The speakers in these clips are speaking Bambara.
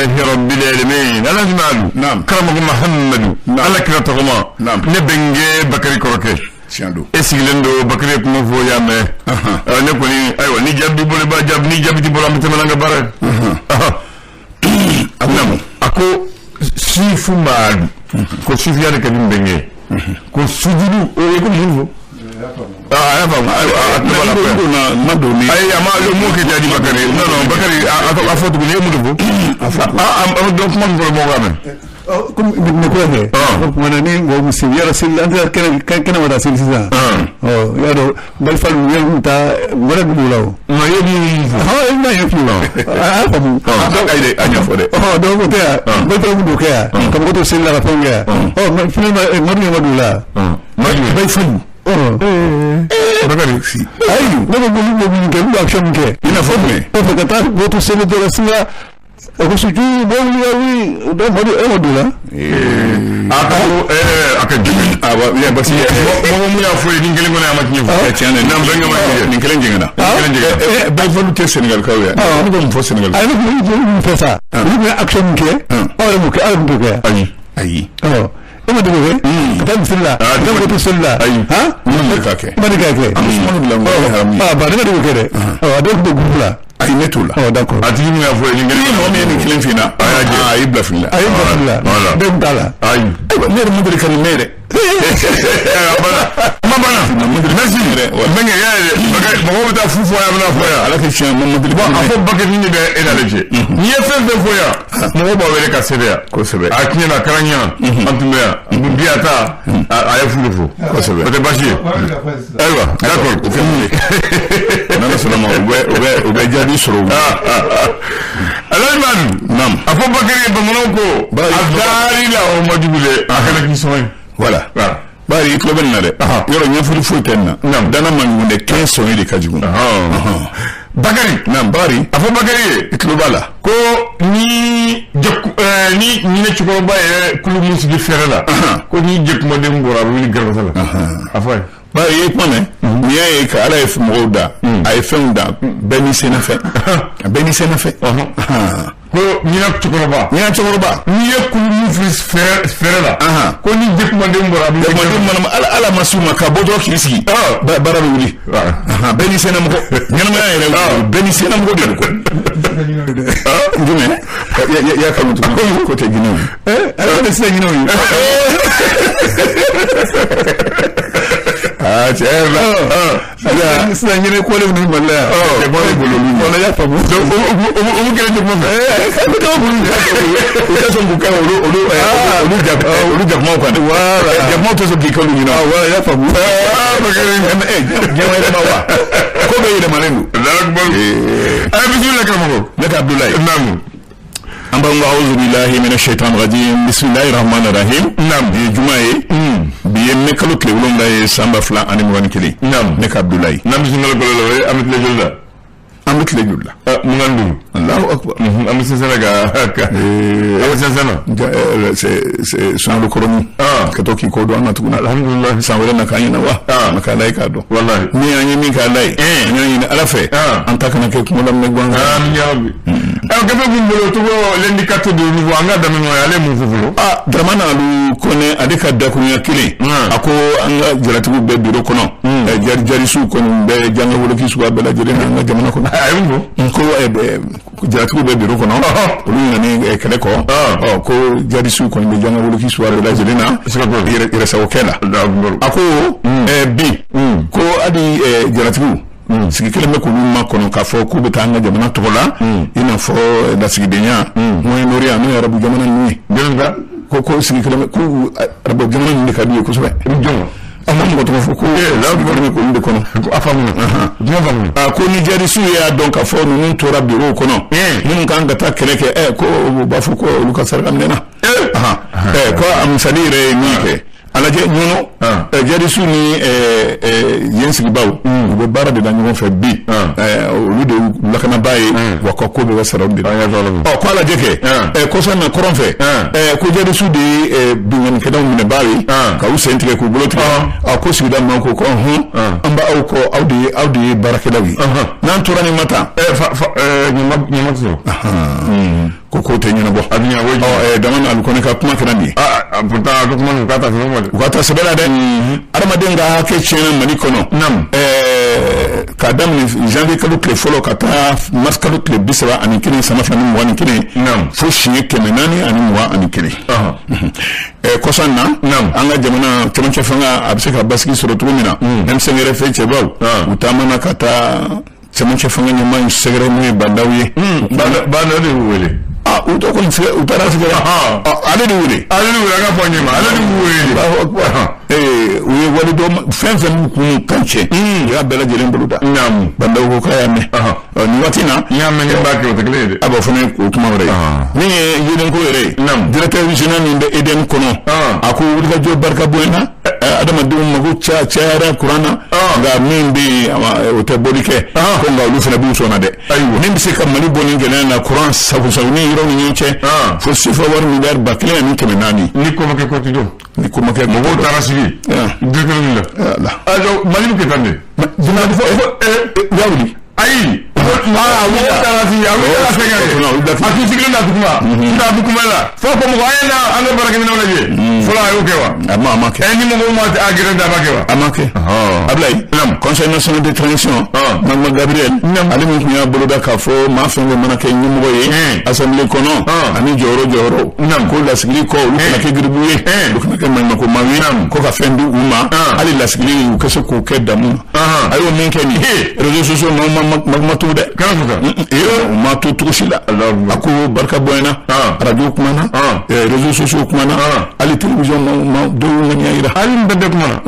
Rabbil alamin. Alhaji Madu. Naam. Karamɔgɔ Mahamadu. Naam. Ala kira tɔgɔma. Naam. Ne bɛnkɛ Bakari kɔrɔkɛ. Tiɲɛ don. E sigilen don Bakari ye kuma fɔ y'a mɛn. Ne kɔni ayiwa ni jaabi b'i bolo i b'a jaabi ni jaabi t'i bolo an bɛ tɛmɛ n'an ka baara ye. Naam. A ko sifu Madu. Ko sufiya de ka di n bɛnkɛ ye. Ko sujudu o ye ko mun fɔ? A y'a faamu ayiwa a tulo b'a la. N donna n ma don ni. Ayi a ma m'o kɛ jaabi Bakari non non Bakari a fɔ tuguni e ye mun de fɔ? A fɔ a dɔn kuma min fɔra mɔgɔw k'a mɛn. Komi ne ko kɛ o tuma na ni mɔgɔ min seli yɔrɔ seli an tɛ kɛnɛ kɛnɛ ma taa seli sisan ɔ y'a dɔn balifali u yɛrɛ kun taa wɛrɛ b'u la o. Nka e ye mun fɔ? Ɔ e bɛna ɲɛ f'i ye a y'a faamu. Ayi dɛ, a ɲɛfɔ dɛ. Ɔ donc o tɛ yan balifali kun t'o kɛ yan ka mɔgɔ to seli la ka fɛnw kɛ yan ɔ mais finalement madu ɲɛ ma don o la. Balifali. Bakari Ayi ne ko olu bɛ mun kɛ olu bɛ action min kɛ. I n'a fɔ jumɛn? Kɔfɛ ka taa mɔgɔ to seli dɔrɔn singa ko suju mɔgɔ wuli ka wuli donc madu e ma don o la. A ko a ka jugu. Awɔ parce que mɔgɔ mun y'a fɔ ye nin kelen kɔni a ma tiɲɛ fɔ. Tiɲɛ na n'an bɛnkɛ ma tiɲɛ. Nin kelen jɛngɛnna. Nin kelen jɛngɛnna. Balifali tɛ Sénégalikaw ye. Ne bɛ mun fɔ Sénégal? Ayi ne kun bɛ mun fɛ sa olu tun bɛ action min kɛ aw yɛrɛ m'o kɛ aw yɛrɛ tun t'o kɛ. Ayi. Ayi. Ɔ e ma dege o kɛ ka taa misiri la ka taa mɔgɔ to seli la. Ayi. Han Ne ma deli k'a kɛ. E ma deli k'a kɛ. An bɛ sunkalo de la nko o ye haramu ye. Ah ba ne ma deli k'o kɛ dɛ. Ɔ a dɔw tun bɛ groupe la. Ayi ne t'o la. Ɔ d'accord. A tigi mun y'a fɔ ye nin Ni kelen. mɔgɔ min ye nin kelen f'i ɲɛna. A y'a jɛ. A y'i bila fili la. A ye bila fili la. Voilà. Bɛɛ tun t'a la. Ayi. Ayiwa ne yɛrɛ ma deli ka nin mɛn dɛ. A banna. Kuma banna. Merci. Bɛnkɛ y'a ye dɛ. Bakari mɔgɔw bɛ taa fu fɔ yan a bɛna fɔ yan. Ala ka tiɲɛ ma deli Bon ka a nin fɔ mɛn. Bakari de bɛ e n'ale cɛ. N'i ye fɛn fɛn fɔ yan mɔgɔw b'a wele ka seereya. Kosɛbɛ. A tiɲɛ na a kɛra ɲɛna. An tun bɛ yan. Bi a ta a ye fu de fɔ. Kosɛbɛ. O tɛ baasi ye. Ayiwa d'accord. O kɛ mun ye? N'Ala sɔnna ma u bɛ jaabi sɔrɔ u. Alhaji Madu. Naam. A fɔ Bakari ye bamananw ko. Bakari. A dar'i la o ma jugu dɛ. A kana k'i sɔn ye. Voilà. Voilà. Bari i tulo bɛ nin na dɛ. Yɔrɔ ɲɛfɔli foyi tɛ nin na. Naam. Dana man jugu dɛ kɛn sɔnni de ka jugu. Bakari. Naam Bakari. A fɔ Bakari ye. I tulo b'a la. Ko ni jɛku ni ɲinɛ cɛkɔrɔba yɛrɛ kulu mun sigi fɛrɛ la. Ko ni jɛkumaden bɔra a bɛ wuli garabasa la. A fɔ a ye. Bari i ye kuma mɛn. N'i y'a ye ka Ala ye mɔgɔw da. A ye fɛnw da bɛɛ n'i sennafɛn. Bɛɛ n'i sennafɛn. Ko ɲinɛ cɛkɔrɔba. Ɲinɛ cɛkɔrɔba. N'i ye kulu mun fili fɛrɛ la. Ko ni jɛkumaden bɔra a bɛ wuli. Jɛkumaden mana Ala ma s'u ma ka bɔ dɔrɔn k'i sigi. Baara bɛ wuli. Bɛɛ n'i sennamɔgɔ. Ɲɛnamaya yɛrɛ bɛɛ n'i sennamɔgɔ de don. Jumɛn? I y'a kanu tuguni ko tɛ jinɛw ye. Ala de sisan ɲinɛ o ye. Aa tiɲɛ yɛrɛ la. Sisan ɲinɛ kɔlen ninnu Mali la yan. Cɛ bɔ ne bolo olu ɲɛ. Wala y'a faamu. O kɛlen jɛkuma fɛ. U tɛ sɔn k'u kɛ olu jakumaw kan dɛ. Voilà. Jakumaw tɛ sɔn k'i kɛ olu ɲɛna. Wala y'a faamu. Bakari. Diɲɛ yɛlɛma wa? Ko bɛɛ yɛlɛmalen don. Allahu akbar. Ayi bisimila karamɔgɔ. Ne ka Abdoulaye. Naamu. An b'an ko awuzu bilahi mina shaitan rajim bisimilahi rahmani rahim. Naam. Bi ye juma ye. Bi ye mai kalo tile 7 ye san 2021. Naam. Ne ka Abdoulaye. N'an bɛ sunkalo kalo la o ye an bɛ tile joli la? An bɛ tile joli la? 25. Allahu akbar. An bɛ sɛnsɛn na ka an bɛ sɛnsɛn na. C'est sunkalo kɔrɔnin. Ka to k'i kɔ don an na tuguni. Alhamdulilayi. San wɛrɛ na k'an ɲɛna wa? Na k'Ala ye k'a dɔn. Walahi. Ni an ye min k'Ala ye. An y'a ɲini Ala fɛ. An ta kana kɛ kungo lamɛn gansan. Amin ya Rabbi. Gafe b'u bolo tɔgɔ l'indicateur du renouveau an ka daminɛ n'o ye ale ye mun fɔ fɔlɔ? Dramane Alu Kɔnɛ ale ka dakurunya kelen. A ko an ka jalatigiw bɛɛ biro kɔnɔ. Jarisiw kɔni bɛɛ janga woloki suguya bɛɛ lajɛlen na an ka jamana kɔnɔ. A ye mun fɔ? Ko jalatigiw bɛ biro kɔnɔ. Olu nana ni kɛlɛ kɔ. Ɔ ko jarisiw kɔni bɛ janga woloki suguya bɛɛ lajɛlen na. Yɛrɛsagokɛ la. Allahu akbar. A ko bi ko hali jalatigiw sigi kelen bɛ k'olu makɔnɔ k'a fɔ k'u bɛ taa an ka jamana tɔgɔ la i n'a fɔ lasigidenya Moyen-Orient n'o ye arabu jamana ninnu ye. Jɔn ka? Ko sigi kelen bɛ k'u arabu jamana ninnu de ka d'u ye kosɛbɛ. Jɔn? An ma mɔgɔ tɔgɔ fɔ ko sigi kelen bɛ k'olu de kɔnɔ. A faamuna. Jumɛn faamuna? A ko ni jadisiw y'a dɔn k'a fɔ ninnu tora bureau kɔnɔ minnu kan ka taa kɛlɛ kɛ ko u b'a fɔ ko olu ka saraka minɛna. Ko a misali yɛrɛ ye min kɛ a lajɛ Ɲɔnɔ jadisiw ni yen sigibaw u bɛ baara de la ɲɔgɔn fɛ bi olu de y'u lakanabaa ye wa ka ko bɛɛ bɛ sara olu de la. Ɔ ko a lajɛ kɛ kɔsa na kɔrɔn fɛ ko jadisiw de ye binkannikɛlaw minɛbaa ye ka u sen tigɛ k'u bolo tigɛ. A ko sigida maaw ko hɔn an b'aw kɔ aw de ye baarakɛlaw ye n'an tora nin ma tan. Ɲama tɛ sɔrɔ. Ko tɛ ɲɛnabɔ. A bɛ ɲɛnabɔ. Ɔ, Dramane Alou Kone ka kuma kɛra nin ye. Ah, pourtant a ko kuma u k'a ta sɛbɛn ma dɛ. U ka taa sɛbɛn la dɛ. Adamaden ka hakɛ tiɲɛna Mali kɔnɔ. K'a daminɛ janvier kalo tile fɔlɔ ka taa mars kalo tile 31 san 2021. Fo siɲɛ 421. Kɔsa in na, an ka jamana cɛmancɛ fanga a bɛ se ka basigi sɔrɔ cogo min na, M5 RFP cɛbaw u taamana ka taa cɛmancɛ fanga ɲɛmaa in sɛgɛrɛ, n'o ye Bah N'Daw ye. Bah N'Daw de y'u wele. Ah, u tɔ kɔni u taara sɛgɛrɛ. Ale de wele. Ale de wele, an ka fɔ ɲɛ ma, ale de wele. U ye wale dɔ fɛn fɛn b'u kun kan cɛ, u y'a bɛɛ lajɛlen bolo da. Bah N'Daw ko k'a y'a mɛn. Nin waati in na. N y'a mɛn, n b'a kɛ, o tɛ kelen ye dɛ. A b'o fana o kuma wɛrɛ ye. Min ye yeelenko yɛrɛ ye. Directeur régional min bɛ EDM kɔnɔ. A ko wulikajɔ barika bonyana. Adamadenw mago cayara kuran na. Nka min bɛ yen, o tɛ bɔli kɛ. Ko nka olu fana b'u sɔn na dɛ. Min bɛ se ka Mali bɔ nin gɛlɛya na, kuran sago ni yɔrɔ ni ɲɔgɔn cɛ. Fo CFA wari miliyari 1400. Ni ko ma kɛ ko ti jɔ. Ni ko ma kɛ. Mɔgɔw taara sigi. Directeur la. Ah, Mali bɛ kɛ tan de. U y'a wuli. Ayi. Mɔgɔw taara sigi, a wulila fɛn kɛ de. A tun sigilen don a duguma. Sisan a bɛ kuma la. Fo ko mɔgɔ a ye na an ka baarakɛminɛnw lajɛ. Fɔlɔ a y'o kɛ wa? A ma kɛ. Ni mɔgɔw ma a gɛrɛ a ma kɛ wa? A ma kɛ. Ablaye. Conseil national de transition. Magma Gabriel. Ale min tun y'a boloda k'a fɔ maa fɛn fɛn mana kɛ ɲɛmɔgɔ ye. Assemblée kɔnɔ. Ani jɔyɔrɔ. Ko lasigili kɔ, olu kana kɛ giribu ye. Olu kana kɛ maɲumanko maaw ye. Ko ka fɛn di u ma. Hali lasigili u ka se k'o kɛ damu na. A y'o min kɛ nin ye. Réseaux sociaux maaw ma to dɛ. Kana fɔ tan. U ma to cogo si la. A ko barika bonyana. Radio kumana. Réseaux sociaux kumana. Hali télévision ma dɔw ŋaniya yira. Hali n bɛɛ kumana.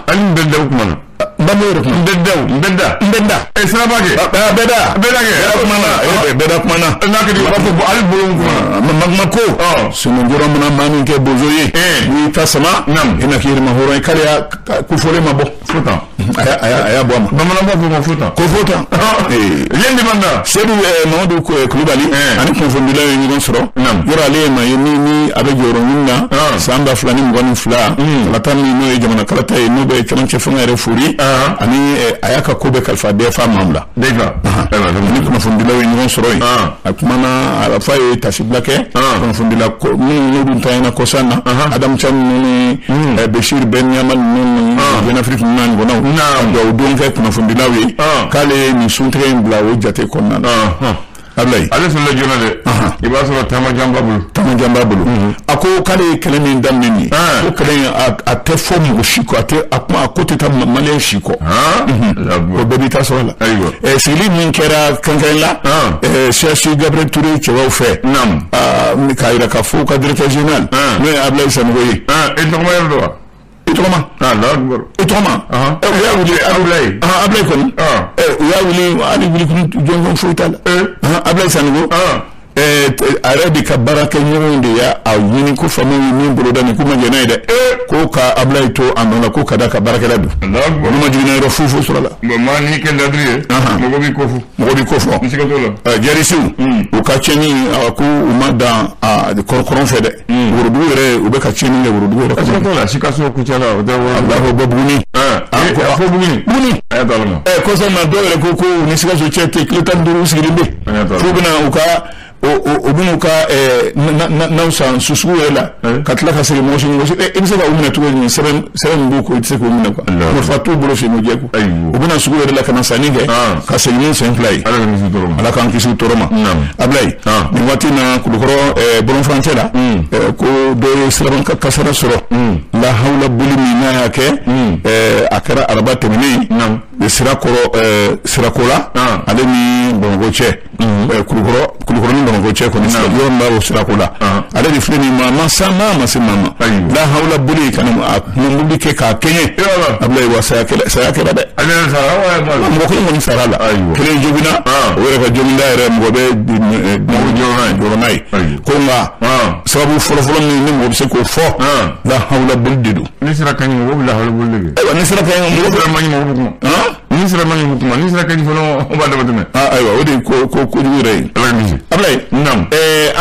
Hali n bɛɛ kumana. N bɛ yɛrɛ kuma. N bɛ da, n bɛ da. N bɛ da. Siraba kɛ. Bɛɛ da. Bɛɛ da kɛ. Bɛɛ da kumana. Bɛɛ da kumana. N'a kɛ u b'a fɔ hali bolo kumana. Magma ko. Sununjɔrɔ mana maa min kɛ bozo ye. N'i ta sama. I na k'i yɛrɛ ma hɔrɔn ye, k'ale y'a kofɔlen ma bɔ. Fo tan. A y'a bɔ a ma. Bamanan b'a fɔ ma fo tan. Ko fo tan. Yen de man da. Seydou Mamadu Kulubali ani kunnafonidilaw ye ɲɔgɔn sɔrɔ. Yɔrɔ ale ye maa ye min ni a bɛ jɔyɔrɔ ɲini na. San 2022. Kalata min n'o ye jamana kalata ye, n'o bɛ cɛmancɛ fanga yɛrɛ fori. Ani a y'a ka ko bɛɛ kalifa DFA maaw la. DFA. Ani kunnafonidilaw ye ɲɔgɔn sɔrɔ yen. A kumana a fa ye tasibila kɛ. Kunnafonidila minnu n'olu tanyana kɔsa na. Adamu Camu ninnu ni Bechir Ben Ɲama ninnu ni Jeune Afrique ninnu n'a ɲɔgɔnnaw. Duwawu don kɛ kunnafonidilaw ye. K'ale ye nin suntigɛ in bila o jate kɔnɔna na. Ablaye. Ale sɔrɔla joona dɛ. I b'a sɔrɔ taama jan b'a bolo. Taama jan b'a bolo. A ko k'ale ye kɛlɛ min daminɛ nin ye. Ko kɛlɛ in a tɛ fɔ mɔgɔ si kɔ, a tɛ a kuma a ko tɛ taa maliyɛn si kɔ. O bɛɛ b'i ta sɔrɔ a la. Ayiwa. Sigili min kɛra kɛrɛnkɛrɛn la. CHU Gabriel Touré cɛbaw fɛ. K'a yira k'a fɔ u ka directeur général. N'o ye Ablaye Sanogo ye. E tɔgɔma yɛrɛ don wa? I tɔgɔma. I tɔgɔma. U y'a wuli Ablaye. Ablaye kɔni. U y'a wuli, hali wuli kun jɔnjɔn foyi t'a la. Ablaye Sanogo. A yɛrɛ de ka baarakɛɲɔgɔnw de y'a ɲini ko faamaw ye min boloda nin k'u ma jɛn n'a ye dɛ. Ko ka Ablaye to a nɔ la, ko ka d'a ka baarakɛla don. Olu ma jiginna yɔrɔ foyi foyi sɔrɔ a la. Bon, maa n'i kɛ ladiri ye. Mɔgɔ b'i ko fɔ. Mɔgɔ b'i ko fɔ. N siga t'o la. Jɛrisiw u ka tiɲɛni, ko u ma dan kɔrɔn fɛ dɛ. Worodugu yɛrɛ, u bɛ ka tiɲɛni kɛ worodugu yɛrɛ kɔnɔ. Siga t'o la, Sikaso, Kucala, o tɛ woro. Alahu, bɔ Buguni. A fɔ Buguni. Buguni. A y'a to Ala ma. Kɔsa in na, dɔw yɛrɛ ko u ni Sikaso cɛ tɛ kilo 15 sigilen bɛ. F'u bɛna u ka o bɛn'u ka naw san susugu yɛrɛ la, ka tila ka segin mɔgɔ si mɔgɔ si. I bɛ se ka u minɛ cogo di? Sɛbɛn min b'u kɔ, i tɛ se k'u minɛ quoi. Marifa t'u bolo, sen jɛ quoi. U bɛna sugu yɛrɛ la ka na sanni kɛ, ka segin ni sen fila ye. Ala k'an kisi tɔɔrɔ ma. Ablaye, nin waati na, Kulukɔrɔ bɔlɔn furancɛ la, ko dɔ ye siraban kasara sɔrɔ. Lahawula boli min n'a y'a kɛ, a kɛra araba tɛmɛnen Sirakɔrɔ, Sirakola, ale ni Bamakɔ cɛ, Kulukɔrɔ ni Bamakɔ cɛ kɔni, yɔrɔ min b'a Sirako la, ale de filɛ nin, maa ma sa, maa ma se maa ma. Lahawula boli ka na a mobili kɛ k'a kɛɲɛ. Ablaye, wa saya kɛra dɛ. Mɔgɔ kelen kɔni sara la, kelen joginna, o yɛrɛ ka joginda yɛrɛ mɔgɔ bɛ jɔrɔ n'a ye. Ko nka sababu fɔlɔfɔlɔ min ni mɔgɔ bɛ se k'o fɔ, lahawula boli de don. Ni sira ka ɲi, mɔgɔ bɛ lahawula boli de kɛ. Ayiwa, ni sira ka ɲi, mɔgɔ sira man ɲi, mɔgɔ bɛ kuma. Ni sira man ɲi, bɛ kuma. Ni sira ka ɲi fana, o b'a dama tɛmɛ. Ayiwa, o de ye ko kojugu yɛrɛ ye. Ala k'an kisi. Ablaye. Naamu.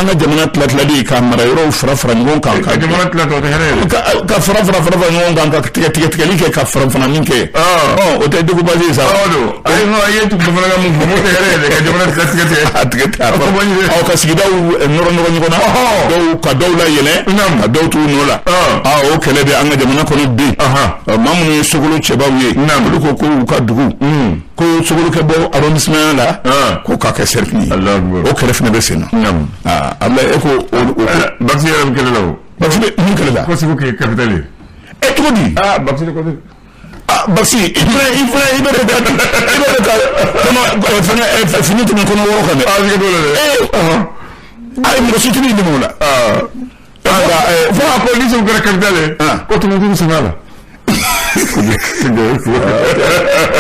an ka jamana tilatilali ka mara yɔrɔw fara fara ɲɔgɔn kan, ka jamana tila tɔ tɛ hɛrɛ ye. Ka fara fara fara fara ɲɔgɔn kan, ka tigɛ tigɛ tigɛli kɛ, ka fara faranin kɛ. Ɔ, o tɛ découpage ye sa. Awɔ don, ayi non, i ye tugu fana ka mun fɔ, m'o tɛ hɛrɛ ye dɛ, ka jamana tila tigɛ tigɛ. A tigɛ tigɛ a fara. Ɔ, ka sigidaw nɔrɔ nɔrɔ ɲɔgɔn na, dɔw ka dɔw layɛlɛ, ka dɔw t'u nɔ la. Aa, o kɛlɛ bɛ an ka jamana kɔnɔ bi. Maa minnu ye Sokolo cɛbaw ye, olu ko ko u ka dugu ko Sokolo kɛ bɔ arrondissement la, ko k'a kɛ cercle ye. O kɛlɛ fana bɛ sen na. Aa, Abulaye, e ko o. Bakisi yɛrɛ bɛ kɛlɛ la o. Bakisi bɛ mun kɛlɛ la? Ko Segu kɛ capitale ye. E, cogo di? Aa, Bakisi de ko ten. Ah, Bakisi, i fana i bɛ ka kɔnɔ fɛngɛ fini tɛmɛ kɔnɔ wɔɔrɔ kan dɛ. Aa, siga t'o la dɛ. Ee, ayi, mɔgɔ si tɛ n'i dɛmɛ o la. Fo a ko ni Segu kɛra capitale ye, ko Tɔnbukutu bɛ sɛgɛn a la.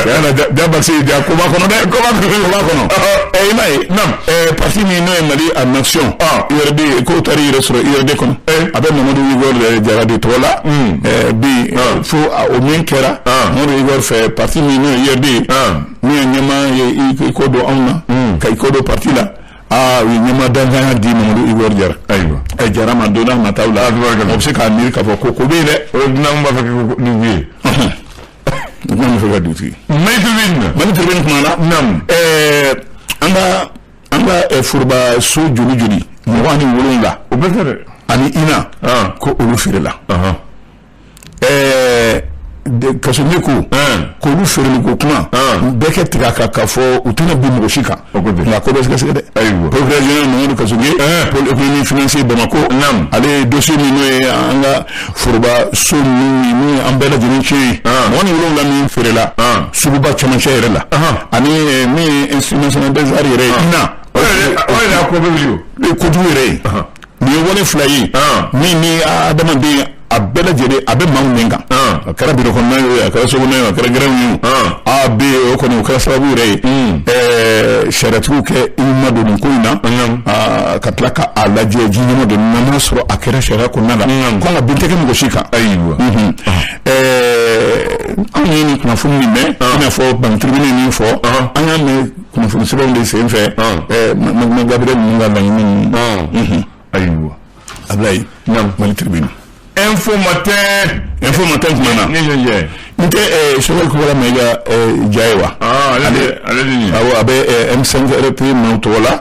Yala ja, Bakisi, ja koba kɔnɔ dɛ, koba koba kɔnɔ. Ɛ, i m'a ye, ɛ, parti min n'o ye Mali en action, URD, k'o taara i yɛrɛ sɔrɔ URD kɔnɔ, a bɛ Mamadu Igor Jara de tɔgɔ la. Ɛ, bi fo o min kɛra Mamadu Igor fɛ, parti min n'o ye URD ye, min ye ɲɛmaa ye, i ko don anw na ka i ko don parti la. Aa, u ye ɲɛmaa dankan di Mamadu Igor Jara. Ayiwa. Ɛ, Jara ma don n'a nataw la, o bɛ se k'a miiri k'a fɔ ko ko bɛ yen dɛ. O dunan b'a fɛ kɛ dugutigi ye. Dunan bɛ fɛ ka dugutigi. Mali Tribune. Mali Tribune kuma na. Ɛɛ, an ka foroba so joli joli, 27. O bɛɛ tɛ dɛ. Ani ina ko olu feerela. Ɛɛ, Kassogué ko k'olu feereli ko kuma bɛɛ kɛ tigɛ a kan k'a fɔ u tɛna bin mɔgɔ si kan, nka ko bɛ sɛgɛsɛgɛ dɛ. Procureur général Mamadu Kassogué, pôle économique financier Bamako, ale ye dossier min n'o ye an ka foroba so ninnu min ye an bɛɛ lajɛlen tiɲɛ ye, 27 min feerela suguba cɛmancɛ yɛrɛ la, ani min ye Institut national des arts yɛrɛ ye, INA. O yɛrɛ y'a ko bɛ wuli o. Kojugu yɛrɛ ye nin ye, wale fila ye min ni adamaden a bɛɛ lajɛlen a bɛ maaw nɛn kan, a kɛra biro kɔnɔna ye o, a kɛra sokɔnɔ ye o, a kɛra gɛrɛnw ye o, a bɛ o kɔni o kɛra sababu yɛrɛ ye sariyatigiw kɛ i ma don nin ko in na, ka tila ka a lajɛ ji ɲɛma don n'a m'a sɔrɔ a kɛra sariya kɔnɔna la, ko nka bin tɛ kɛ mɔgɔ si kan. Ayiwa. Anw ye nin kunnafoni min mɛn, i n'a fɔ Banque Tribune ye min fɔ, an y'a mɛn kunnafoni sɛbɛnw de sen fɛ, Magma Gabriel ninnu ka laɲini ninnu. Ayiwa. Ablaye, Mali Tribune. Info Matin. Info Matin tuma na. Ne ye jɛ. N tɛ Choguel Kokalla Maïga ja ye wa? Ale de nin. Awɔ, a bɛ M5 RP maaw tɔgɔ la.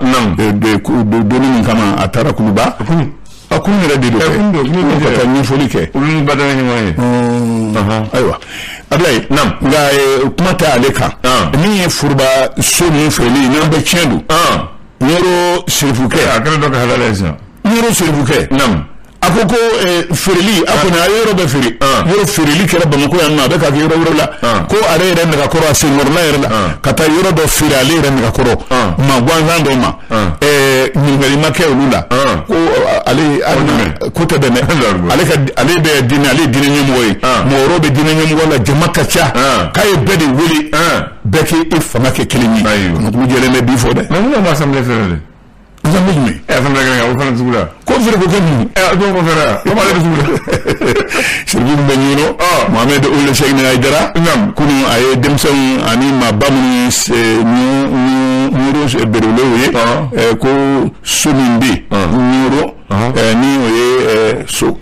Donni min kama a taara Kuluba. A kun yɛrɛ de don. Kun don, kun ka taa ɲɛfɔli kɛ. Olu ni badala ɲɔgɔn ye. Ayiwa, Ablaye. Nka kuma tɛ ale kan. Min ye foroba so ninnu feereli n'an bɛɛ tiɲɛ don. Ɲɔrɔ Serifukɛ. A kɛra dɔ ka halala ye sisan. Ɲɔrɔ Serifukɛ. A ko ko feereli, a kɔni a ye yɔrɔ bɛɛ feere, yɔrɔ feereli kɛra Bamakɔ yan nɔ, a bɛ ka kɛ yɔrɔ wɛrɛ la, ko ale yɛrɛ nɛgɛkɔrɔ, a senkɔrɔla yɛrɛ la, ka taa yɔrɔ dɔ feere ale yɛrɛ nɛgɛkɔrɔ maa gansan dɔ ma, ɲininkali ma kɛ olu la, ko ale ko tɛ bɛn dɛ. Ale ka ale bɛ diinɛ, ale ye diinɛ ɲɛmɔgɔ ye, mɔgɔ wɛrɛw bɛ diinɛ ɲɛmɔgɔ la, jama ka ca, k'a ye bɛɛ de wele, bɛɛ k'i fanga kɛ kelen ye. Kɔnɔkulu jɛlen bɛ bi fɔ dɛ. Mais mun ma assemblée feere dɛ? Assemblée jumɛn? Ɛ, assemblée kɛnɛ kan, o fana sugu la. Ko feere ko kɛ mun? Ɛ, dɔw ko feere ko ale bɛ sugu la. Siribu bɛ ɲini Mohamed Ould Cheikh Haidara, kunun a ye denmisɛnw ani maaba minnu Ɲɔrɔ berew ye, ko so min bɛ yen Ɲɔrɔ, ni o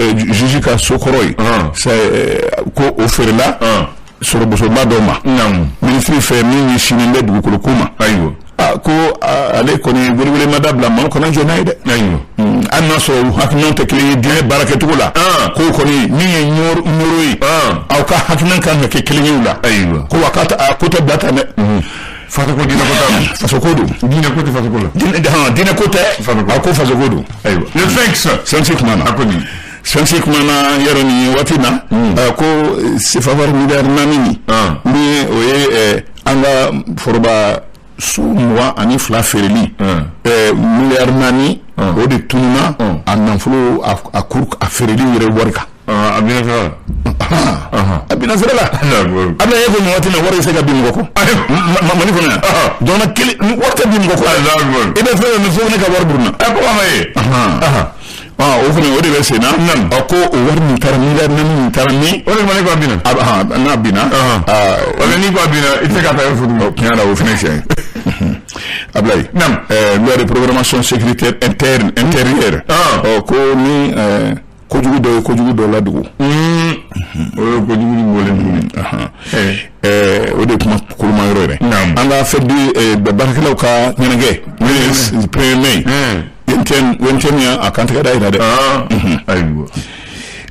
ye juge ka so kɔrɔ ye, ko o feerela sɔrɔbosoba dɔ ma, minisiri fɛ min ɲɛsinnen bɛ dugukolo ko ma. Ayiwa. Ko ale kɔni welewele ma dabila, maaw kana jɔ n'a ye dɛ. Ayiwa. Hali n'a sɔrɔ u hakilinaw tɛ kelen ye diinɛ baarakɛcogo la, ko kɔni min ye Ɲɔrɔ ye, aw ka hakilina kan ka kɛ kelen ye o la. Ayiwa. Ko wa k'a ko tɛ bila tan dɛ. Faso ko, diinɛ ko t'a la. Faso ko don. Diinɛ ko tɛ faso ko la. Diinɛ ko tɛ, a ko faso ko don. Ayiwa. Le Sphinx. Sphinx kuma na. A ko nin. Sphinx kuma na yɔrɔ nin waati na, ko sefa wari miliyari 4 nin, ni o ye an ka foroba so 22 feereli, miliyari 4, o de tununa a nafolo a kuru a feereli yɛrɛ wari kan. A bina sira la. A bina sira la. A bɛna e ko nin waati na wari bɛ se ka bin mɔgɔ kɔ Mali kɔnɔ yan, dɔrɔmɛ kelen wari tɛ bin mɔgɔ kɔ. I bɛ fɛn fɛn fo ne ka wari buruna. Ɛ, ko ma ye. O fana o de bɛ sen na. A ko o wari min taara, miliyari 4 min taara min. O de ma ne ko a binna. N'a binna. Wala n'i ko a binna, i tɛ se ka taa yɔrɔ fo tugun. Tiɲɛ na, o fana ye tiɲɛ ye. Ablaye. Loi de programmation sécuritaire interne intérieure. Ɔ ko ni kojugu dɔ ye kojugu dɔ ladugu. O ye kojugu ni bɔlen tuguni. O de ye kuma koloma yɔrɔ yɛrɛ. An ka fête de baarakɛlaw ka ɲɛnajɛ n'o ye 1er mai. UNTM a kan tɛgɛ da yira dɛ. Ayiwa.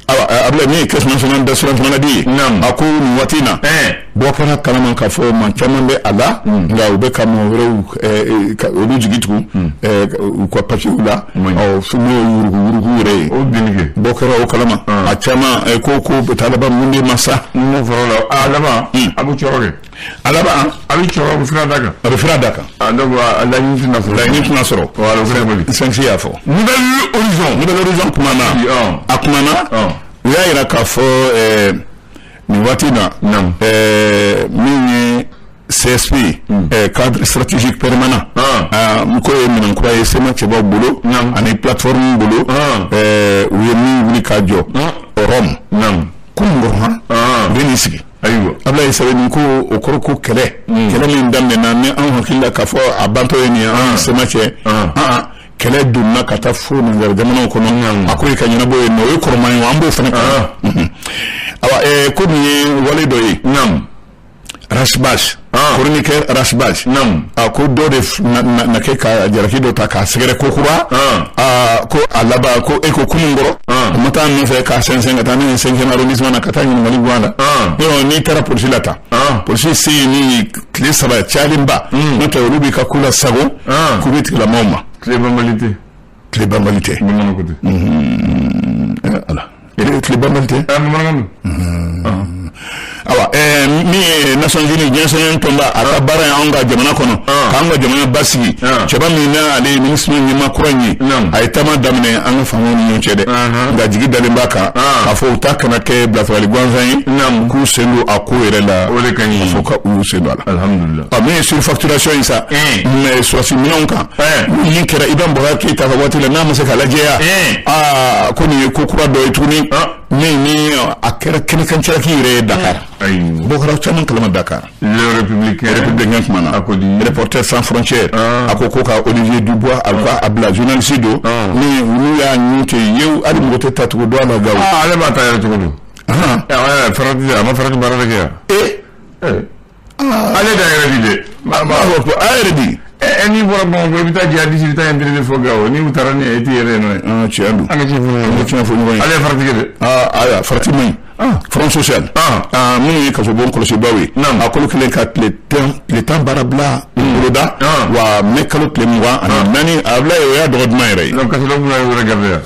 Awa, Ablaye, min ye Caisse nationale d'assurance maladie ye. A ko nin waati in na, bɔ kɛra kalama k'a fɔ maa caman bɛ a la, nka u bɛ ka mɔgɔ wɛrɛw olu jigi tugu u ka papiyew la. Ɔ n'o ye yurugu yurugu yɛrɛ ye. O binni kɛ. Bɔ kɛra o kalama. A caman ko bɛ taa laban mun de ma sa. Mun fɔra o la, a laban a bɛ cɔrɔ kɛ. A laban. A bɛ cɔrɔ, a bɛ sira da kan. A bɛ sira da kan. Donc a laɲini tɛna sɔrɔ. Laɲini tɛna sɔrɔ. Voilà, o fana boli. Sansi y'a fɔ. Nouvel Horizon. Nouvel Horizon kumana. A kumana. U y'a yira k'a fɔ nin waati in na, min ye CSP, cadre stratégique permanent, ko ye minɛn kura ye CMA cɛbaw bolo ani plateforme bolo, u ye min wuli k'a jɔ Rome kunun kɔrɔ, u bɛ nin sigi. Ayiwa. Ablaye, sɛbɛnni ko o kɔrɔ ko kɛlɛ min daminɛna ni anw hakili la k'a fɔ a bantɔ ye nin ye an CMA cɛ, kɛlɛ donna ka taa fo nanzara jamanaw kɔnɔ, a ko ye ka ɲɛnabɔ yen nɔ, o ye kɔrɔman ye, an b'o fana kalan. Awa, ko nin ye wale dɔ ye. Ras Bath, chroniqueur Ras Bath, a ko dɔ de na kɛ ka jalaki dɔ ta k'a sɛgɛrɛ ko kura, ko a laban ko e ko kunun kɔrɔ o ma taa nɔfɛ k'a sɛnsɛn ka taa n'a ye 5e arrondissement na ka taa ɲininkali bɔ a la. Yɔrɔ n'i taara polisi la tan, polisi se ye min ye tile 3 cayalenba, n'o tɛ olu b'i ka ko la sago k'u bɛ tigilamaaw ma. Tile banbali tɛ. Tile banbali tɛ. Bamananw ko ten. Ala, tile banbali tɛ. Bamanankan don. Awa, min ye Nations Unies diɲɛ tɔnba, a ka baara ye anw ka jamana kɔnɔ k'an ka jamana basigi, cɛba min n'ale ye ministre ɲɛmaa kura in ye, a ye taama daminɛ an ka faamaw ni ɲɔgɔn cɛ dɛ, nka jigi dalen b'a kan k'a fɔ u ta kana kɛ bilasirali gansan ye, k'u sen don a ko yɛrɛ la. O de ka ɲi. K'a fɔ k'u sen don a la. Alhamdulilah. Min ye surfacturation ye sa, mais sɔrɔsi minɛnw kan, min kɛra Ibrahim Boubacar Keïta ka waati la, n'a ma se ka lajɛya, ko nin ye ko kura dɔ ye tuguni min ni a kɛra kɛnɛkan jalaki yɛrɛ ye Dakar. Bɔ kɛra caman kalama Dakar. Le Républicain. Républicain kumana. A ko di. Reporter sans frontières. A ko ka Olivier Dubois a ka a bila journaliste don. Ni olu y'a ɲun ten yew, hali mɔgɔ tɛ ta tugu dɔn a la Gawo. Ale b'a ta yɛrɛ cogo di? Farati, a ma farati baara de kɛ yan. Ale da yɛrɛ di dɛ. A yɛrɛ di. N'i bɔra Bamakɔ, i bɛ taa jihadiste, i bɛ taa intérêt fɔ Gawo, n'i taara ni e t'i yɛrɛ ye nɔ ye. Tiɲɛ don. An ka tiɲɛ fɔ ɲɔgɔn ye. An ka tiɲɛ fɔ ɲɔgɔn ye. Ale ye farati kɛ dɛ. Ayiwa, farati man ɲi. Front social, minnu ye kasobon kɔlɔsibaw ye, a kolo kelen ka tile 10 baara bila boloda, wa mai kalo tile 24, a bila o y'a dɔgɔ duman yɛrɛ ye. Donc kasodenw fana ye wɛrɛ garder yan.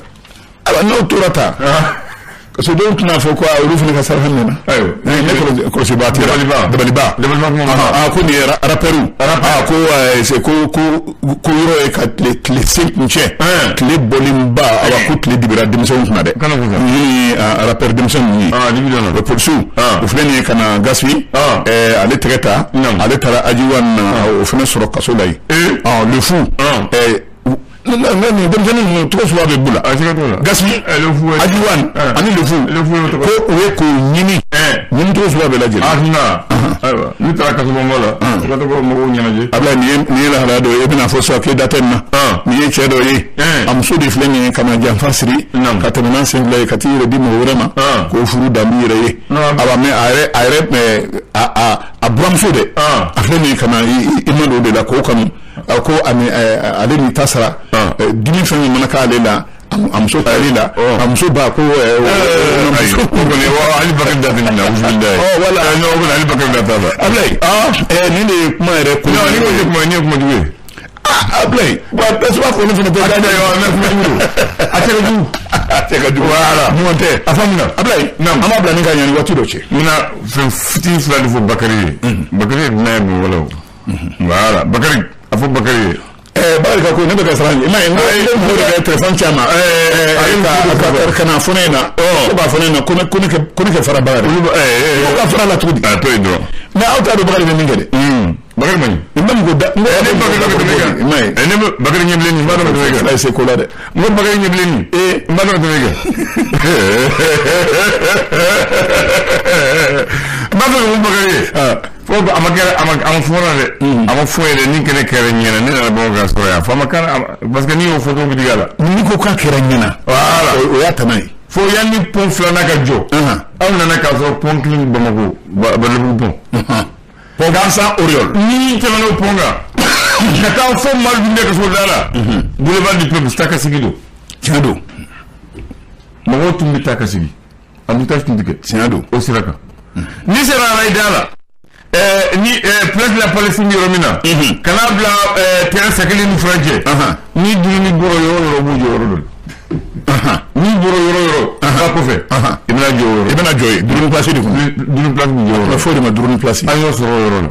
Ayiwa, n'o tora tan, kasodenw tɛna fɔ ko olu fana ka saraka minɛ. Ayiwa. Ne kɔlɔsibaa tɛ. Dabaliba. Dabaliba. Dabaliba kuma. Ko nin ye rappeur. Ko ko yɔrɔ ye ka tile sen kuncɛ. Tile bɔlenba, awa ko tile dibira denmisɛnw kunna dɛ. Kana ko sa. Minnu ye rappeur denmisɛnw ninnu ye. Dibi donna. O polisiw. O filɛ nin ye ka na Gaspi. Ale tɛgɛ ta. Ale taara Ajiwan na, o fana sɔrɔ kaso la yen. Le fou. Nin denmisɛnnin ninnu tɔgɔ suguya bɛ b'u la. Gaspi, Ajiwan ani Le Fou, ko u ye k'o ɲini ɲini tɔgɔ suguya bɛɛ lajɛlen. Ayiwa, n'u taara kasobonba la, u ka to ka mɔgɔw ɲɛnajɛ. Ablaye, nin ye lahalaya dɔ ye, e bɛna fɔ sisan k'e da tɛ nin na. Nin ye cɛ dɔ ye, a muso de filɛ nin ye ka na janfa siri ka tɛmɛ n'a sen fila ye ka t'i yɛrɛ di mɔgɔ wɛrɛ ma k'o furu dan b'i yɛrɛ ye. Awa, mais a yɛrɛ a buramuso dɛ, a filɛ nin ye ka na i ma don o de la k'o kanu. A ko ale ni ta sara dimi fɛn min mana k'ale la, a muso t'ale la, a muso ba ko. Hali Bakari da tɛ nin na, wusubilayi. Wala. Hali Bakari da t'a la. Ablaye, nin de ye kuma yɛrɛ ko. Non, ni ko ye kuma, nin ye kuma jugu ye. Ablaye, wa tasuma kɔni fana tɛ. A tɛ kuma jugu don. A cɛ ka jugu. A cɛ ka jugu. Voilà. Ɲuman tɛ. A faamuna. Ablaye, an b'a bila ni ka ɲa ni waati dɔ cɛ. N bɛna fɛn fitinin fila de fɔ Bakari ye. Bakari ye dunan ye bi wala o. Voilà, Bakari, a fɔ Bakari ye. Bakari ka ko ne bɛ ka siran, i m'a ye n ko ne mɔgɔ de ka téléphone ci a ma ka na fɔ ne ɲɛna, ko b'a fɔ ne ɲɛna ko ne kɛ fara Bakari. Ko ka fara la cogo di? A to yen dɔrɔn. Mais aw t'a dɔn Bakari bɛ min kɛ dɛ. Bakari man ɲi. N bɛ mɔgɔ da n ne Bakari dɔ tɛmɛ kan. I m'a ye. Ne bɛ Bakari ɲɛbilenni n b'a dɔn ka tɛmɛ kan. Fila ye se ko la dɛ. N ko Bakari ɲɛbilenni. N b'a dɔn ka tɛmɛ kan. N b'a fɛ ka mun Bakari ye. Fo a ma kɛ a ma a ma fɔ n na dɛ. A ma fɔ yɛrɛ ni kɛnɛ kɛra ɲɛna ne nana Bamakɔ ka sɔrɔ yan. Fo a ma kɛ parce que n'i y'o fɔ dɔrɔn bɛ digi a la. N'i ko k'a kɛra ɲɛna. Voilà. O y'a tana ye. Fo yanni pont filanan ka jɔ. Aw nana k'a sɔrɔ pont kelen Bamakɔ Badalabugu pont. Pont gansan Oriol. Ni tɛmɛna o pont kan ka taa fo Mali dun ka so da la. Boulevard du peuple taa ka sigi don. Tiɲɛ don. Mɔgɔw tun bɛ taa ka sigi. Embouteillage tun tɛ kɛ. Tiɲɛ don. O sira kan. N'i sera arayi da la. Ni place de la Palestine yɔrɔ min na. Ka n'a bila terrain Sakili ni furancɛ. Ni dumuni bɔra yɔrɔ o yɔrɔ, u b'u jɔ yɔrɔ dɔ la. N'i bɔra yɔrɔ o yɔrɔ, ba kɔfɛ, i bɛna jɔ o yɔrɔ. I bɛna jɔ yen dumuni place de kɔnɔ. Dumuni place bɛ jɔ o yɔrɔ. A bɛ fɔ o de ma dumuni place. An y'o sɔrɔ o yɔrɔ la.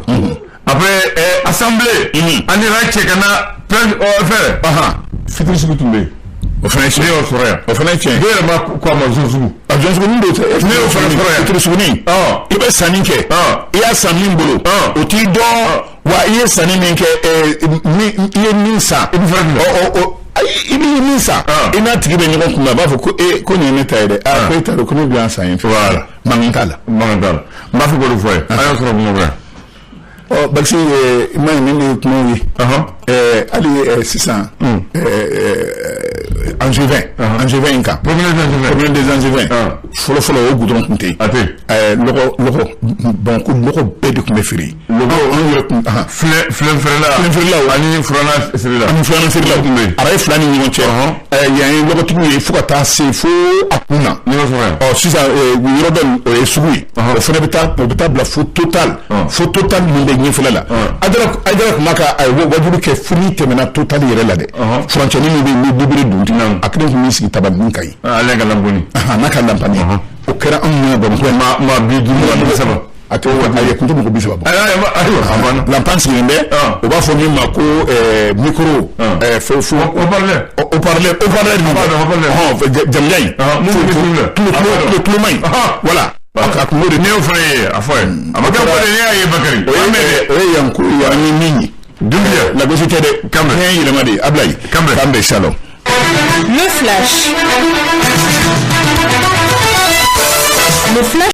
Après assemblée. An nana cɛ ka na place fɛn. Fitiri sugu tun bɛ yen. O fana ye tiɲɛ. Ne y'o sɔrɔ yan. O fana ye tiɲɛ. Dɔw yɛrɛ b'a ko a ma zon sugu. A jɔn sugunin don tɛ. Ne y'o fana sɔrɔ yan. Fitiri sugunin. I bɛ sanni kɛ. I y'a san min bolo. O t'i dɔn wa i ye sanni min kɛ i ye min san. I bɛ fara jumɛn. I bɛ min san. I n'a tigi bɛ ɲɔgɔn kunbɛn a b'a fɔ ko ee ko nin ye ne ta ye dɛ. Aa ko e ta don ko ne bɛ yan san yen fɛ. Voilà. Mankan t'a la. Mankan t'a la. N b'a fɛ k'o de fɔ a ye. An y'o sɔrɔ Bamakɔ yan. Ɔ Bakisi i ma ye nin de ye kumaw ye. Hali sisan Angevin. Angevin in kan. Promenade des Angevins. Fɔlɔ fɔlɔ o goudron tun tɛ yen. A tɛ yen. Lɔgɔ Bamakɔ lɔgɔ bɛɛ de tun bɛ feere. Lɔgɔ anw yɛrɛ tun. Filen feerela. Filen feerelaw. Ani furanna feerela. Ani furanna feerelaw tun bɛ yen. Araye fila ni ɲɔgɔn cɛ. Yan ye lɔgɔtigiw ye fo ka taa se fo a kun na. Ni y'o sɔrɔ yan. Ɔ sisan yɔrɔ dɔ o ye sugu ye. O fana bɛ taa o bɛ taa bila fo Total. Fo Total min bɛ ɲɛfɛla la. Ayidara tun b'a ka wajulu kɛ fo n'i tɛmɛna Total yɛrɛ la dɛ. Furancɛnin min bɛ yen ni libéré dun a kelen tun b'i sigi tabalinin kan yen. Ale ka lanpani. N'a ka lanpani. O kɛra anw ɲɛna Bamakɔ yan. Maa 50 30. A tɛ a ye kun tɛ mɔgɔ 30 bɔ. Ayiwa a banna. Lanpan sigilen bɛ. O b'a fɔ min ma ko micro. Fo fo. Haut-parleur. Haut-parleur haut-parleur ninnu. Haut-parleur. Jamujan in. Tuloma in. Voilà. A kun b'o de. Ne y'o fana ye a fɔ ye. A ma kɛ ko de ne y'a ye Bakari. O ye yan ko yan ni min ye. Dunbiya. Lagosi tɛ dɛ. Kanbɛ. Fiɲɛ yɛlɛma de Ablaye. Kanbɛ. Kanbɛ shalom. Le flash. Le flash.